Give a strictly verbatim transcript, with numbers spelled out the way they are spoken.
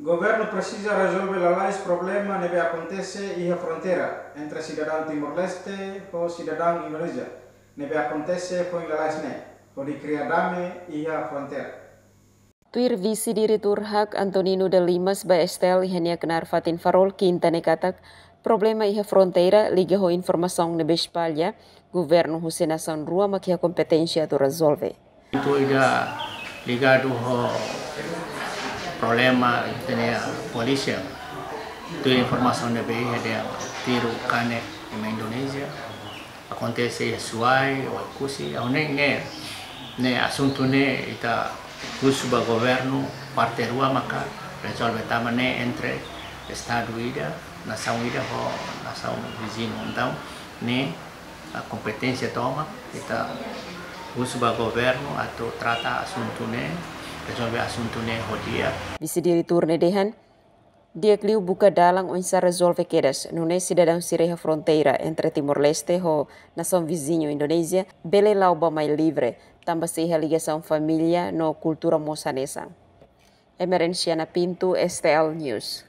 Governu presiza rezolve lalais problema ne'ebé akontese iha fronteira entre sidadaun Timor-Leste ho sidadaun Indonézia ne'ebé akontese foin lalais ne'e, hodi kria dame iha fronteira. Tuir Vise-Diretór hak Antonino de Limas ba S T L iha nia knaar Fatin Farol Kinta ne'e katak, problema iha fronteira liga ho informasaun ne'ebé espalla, governu husi nasaun rua mak iha kompeténsia atu rezolve. Tuir ida ligadu ho problema ita-nia polísia. Tuir informasaun ne'ebé iha dehan tiru kanek ema Indonézia akontese iha Suai, Oekusi, ha'u hanoin ne'e, ne'e asuntu ne'e ita husu ba governu parte rua maka rezolve tanba ne'e entre estadu ida, nasaun ida ho nasaun viziñu. Entaun, ne'e a kompeténsia tomak, ita husu ba governu atu trata asuntu ne'e, rezolve asuntu ne'e ho di'ak. Vise-Diretór ne'e dehan, di'ak liu buka dalan oinsá rezolve kedas, nune'e sidadaun sira iha fronteira entre Timor-Leste ho nasaun viziñu Indonézia bele la'o bá-mai livre, tanba sei iha ligasaun família no kultura mós hanesan. Emerenciana Pinto, S T L News.